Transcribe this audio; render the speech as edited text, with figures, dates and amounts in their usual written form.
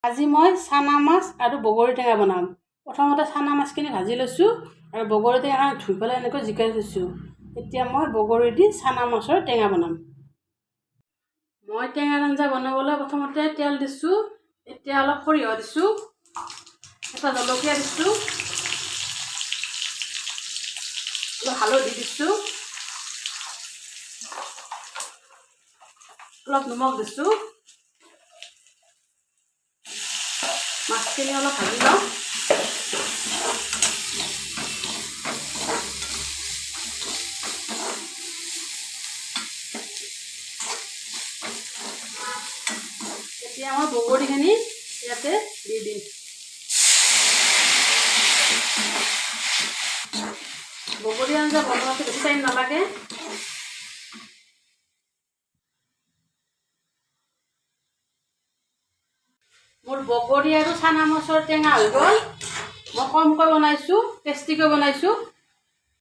আজি মই চানা মাছ আৰু বগৰী টেঙা বনাম। প্ৰথমতে চানা মাছখিনি ভাজি লৈছোঁ আৰু বগৰী টেঙাখিনি ধুই পেলাই এনেকৈ জিকাই থৈছোঁ। এতিয়া মই বগৰী দি চানা মাছৰ টেঙা বনাম। মই টেঙাৰ আঞ্জা বনাবলৈ প্ৰথমতে তেল দিছোঁ, এতিয়া অলপ সৰিয়হ দিছোঁ, এটা জলকীয়া দিছোঁ, অলপ হালধি দিছোঁ, অলপ নিমখ দিছোঁ। মাছখিনি অলপ ভাজি লওঁ। এতিয়া মই বগৰীখিনি ইয়াতে দি দিম। বগৰী আঞ্জা বনোৱাটো বেছি টাইম নালাগে। মোৰ বগৰী আৰু চানা মাছৰ টেঙা হৈ গ'ল। মই কমকৈ বনাইছোঁ, টেষ্টিকৈ বনাইছোঁ।